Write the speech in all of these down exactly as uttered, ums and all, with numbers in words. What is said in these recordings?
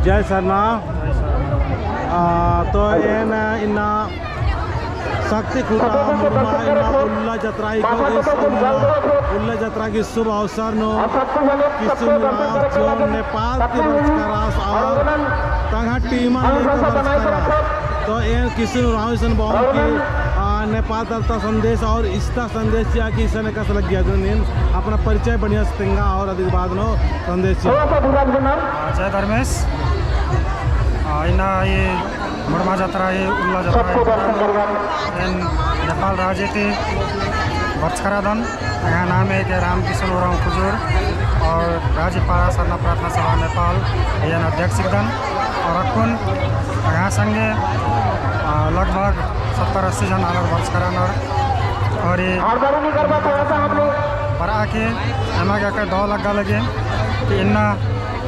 जय सरना। आ, तो एन इन्ना शक्ति खुटा मुड़मा इन्ना उल्ला जतरा ही को इस उल्ला, उल्ला जतरा की शुभ अवसर नू किसुन उराँव जो नेपाल ती बरचका रअस और तंगआ team लेकर बरचका रअस। तो एन किसुन उराँव इसन बओन कि, आ, नेपाल तरता संदेश और इस्ता संदेश चिआ कि इसन एकासे लग्गिया जो नीन अपना परिचय बढ़िया से तेंगा और अदिक बाद नू संदेश चिआ। जय धर्मेस। आ, इन्ना ई मुड़मा जतरा ही, उल्ला जतरा ही, एन नेपाल राजी ती बरचका रअदन। एंग्है नामे के रामकिशुन उराँव कुजूर और राजी पाड़ा सरना प्रार्थना सभा नेपाल, एन अध्यक्ष हिकदन। और अक्कुन एंग्है संगे, आ, लगभग सत्तर अस्सी जन आलर बरचका रअनर। और ई बरआ के एमा गे अक्कु दव लग्गा लगे कि इन्ना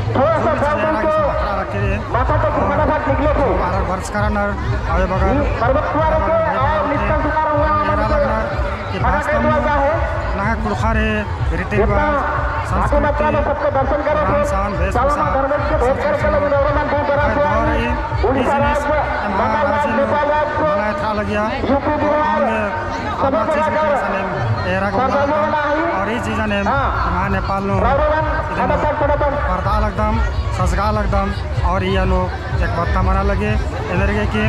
थोड़ा सा साइड को माथा तक फटाफट निकले थे। आलर बरचका रअनर, अबे बगल पर्वत पर के और निकल चुका रहूँगा, एरा लगनर कि वास्तव में नंग्है कुँड़ुख़र रीति रिवाज, संस्कृति, रहन सहन, वेशभूषा, सब चीज दव रई। ई जिनिस एम्है राजी नू मना एथरा लगिया। और अपना चीज के सनेम एरा गे मना लगदम। और ई चीजन एम एम्है नेपाल नू इदन परदआ लगदम, सजगआ लगदम। और इया नू एक बत्ता मना लगे, एन्देरगे कि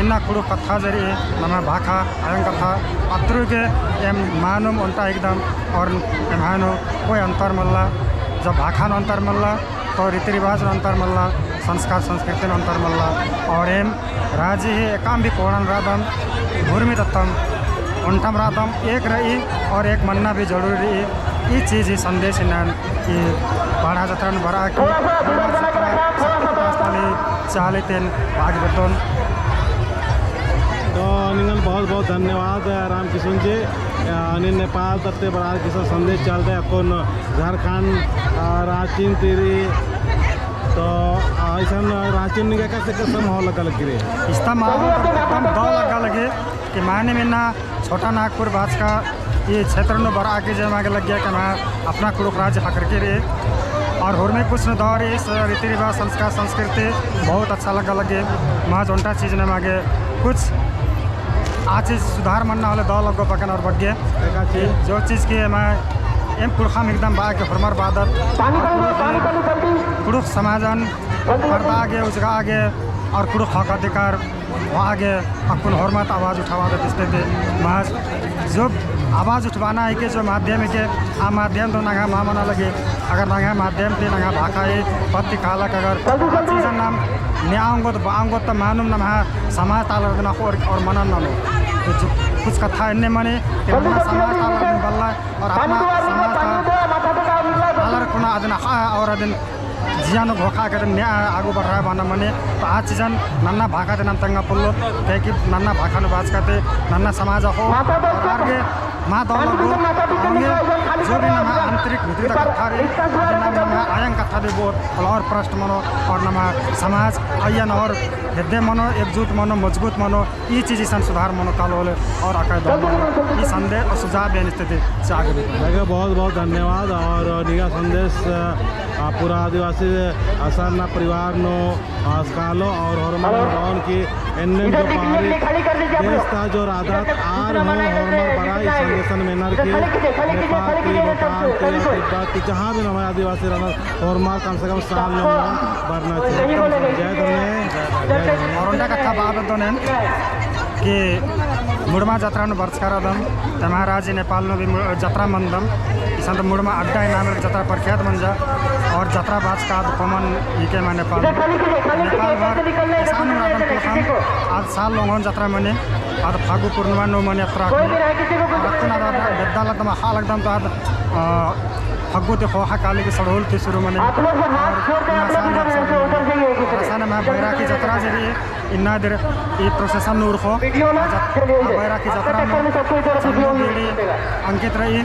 इन्ना कुँड़ुख़ कत्था जे रई, नम्है भाखा, अयंग कत्था, अत्रु गे एम मानुम ओन्टा हिकदम, और एम्है नू कोई अंतर मल्ला, जब भाखा नू अंतर मल्ला, तो रीति रिवाज नू अंतर मल्ला, संस्कार संस्कृति नू अंतर मल्ला, और एम राजी ही एकाम भी कोड़न रअदम, हुरमी तत्तम, ओन्टम रअदम, एक रई और एक मन्ना भी जरूरी रई। ई चीज ही संदेश इन्ना ई पाड़ा जतरा नू बरआ की चाली तेन आगे बेद्दोन। तो निंगन बहुत बहुत धन्यवाद रामकिशुन जी। आ, नीन नेपाल तरती बरआ की इसन संदेश चिआलदय अक्कुन झारखंड, आ, राँची ती रई। तो, आ, इसन राँची नू निंगा एकासे एकासे माहौल लग्गा लगी रई? इस्ता माहौल तो एकदम दव लग्गा लगी कि मानिम इन्ना छोटा नागपुर बाचका ई क्षेत्र नू बरआ की जे एमा गे लग्गिया कि एमा अपना कुँड़ुख़ राजी ख़क्खरकी रई। और हुरमी कुछ नू दव रई, इस रीति रिवाज, संस्कार, संस्कृति बहुत अच्छा लग्गा लगी। महज ओन्टा चीज नू एमा गे कुछ आ चीज सुधार मन्ना होले दव लग्गो बकन और बग्गे। जो चीज कि एमा एम कुँड़ुख़म एकदम बआ के होरमर बअदत। कुँड़ुख़ समाजन परदआ गे, उजगआ गे और कुँड़ुख़ हक अधिकार होआ गे अक्कुन होरमत आवाज उठाबअदत इस्ते ती। महज जो आवाज उठबाना हिके, जो माध्यम हिके, आ माध्यम तो नंग्है मा मना लगे। अगर नंग्है माध्यम ती नंग्है भाखा ही पत्ती कालक अगर आ चीजन नाम नेआ ओंगोत, बआ ओंगोत, तो मानुम नम्है समाज ता आलर दिम अख़ोर और मनन ननो। तो जो कुछ कत्था एन्ने मनी कि नम्है समाज ता आलर दिम बल्ला और अपना समाज ता आलर कुना अदिन अख़आ और अदिन जिया नू घोखा के अदिन नेआ आगू बढ़ाबअना मनी। तो आ चीजन नन्ना भाखा ती नाम तेंगा पोल्लोत, काहे कि नन्ना भाखा नू बाचका ती नन्ना समाज अख़ो और आर गे मा दव लग्गो, और जो भी नम्है आंतरिक भीतरी ता कत्था रई, अदिन नाम नम्है अयंग कत्था ती बओत, और प्रश्न मनो, और नम्है समाज अइय्या नू और हेद्दे मनो, एकजुट मनो, मजबूत मनो। ई चीज इसन सुधार मनो कालो होले और अकय दव मनो। ई संदेश और सुझाव बेन इस्ते ती चागे भी। देखो, बहुत बहुत धन्यवाद। और निंगा संदेश, अ, पूरा आदिवासी, अ, सरना परिवार नू, अ, कालो और होरमर नू बओन कि एन्नेम जो पहाड़ी देश ता जो रअदत आर हूँ होरमर बरआ ई संदेशन मेनर कि नेपाल ती, भूटान ती, तिब्बत ती, जहाँ भी नम्है आदिवासी रअनर होरमर कम से कम साल नू बरना चाहिए। जय धर्मे, जय धर्मे। और ओन्टा कत्था बआ बेद्दोन एन कि मुड़मा जतरा नू बरचका रअदम, एम्है राजी नेपाल नू भी मु-, जतरा मनदम, इसन तो मुड़मा अड्डा ही नाम जतरा प्रख्यात मंजा, और जतरा बाचका आद common हिके एम्है नेपाल नू। नेपाल भर एसानुम रअदम कुँड़ुख़म, आद साल लोंगोन जतरा मनी, आद फागु पूर्णिमा नू मनी अत्रा। और अक्कुन आद बेद्दा लगदम, अख़आ लगदम तो आद, अ, फग्गु ती ख़ोख़ा काली की सड़हुल ती सुरु मनी। आप लोग जो हाथ जोड़ते हैं, आप लोग भी बने हैं, उधर से ये, ये, ये। असन एम्है बैराखी जतरा जे रई, इन्ना दिम ई procession नू उरखो। वीडियो ना, आ जत-, चलिए, आ बैराखी जतरा नू, सबको इधर संजू वीडियो बीड़ी अंकित रई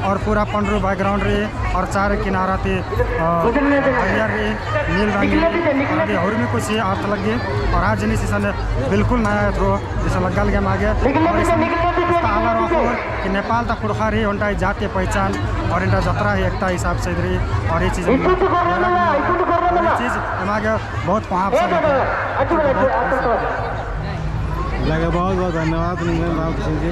और पूरा पंडरू background रई और चार किनारा ती, अ, हरियर रई, नील रंग रई, और अदी हुरमी कुछ अर्थ लग्गी और आ जिनिस इसन बिल्कुल नया एथरो जैसे लग्गा लगे मागे। और इसन इस्ता आलर अख़ोर कि नेपाल ता कुँड़ुख़र ही ओन्टा ही जातीय पहचान और एन्टा जतरा ही एकता हिसाब से इदरी और ई चीज और ई चीज एमा आगे बहुत पाप सब लगे। बहुत बहुत धन्यवाद निंगन राम किशन जी।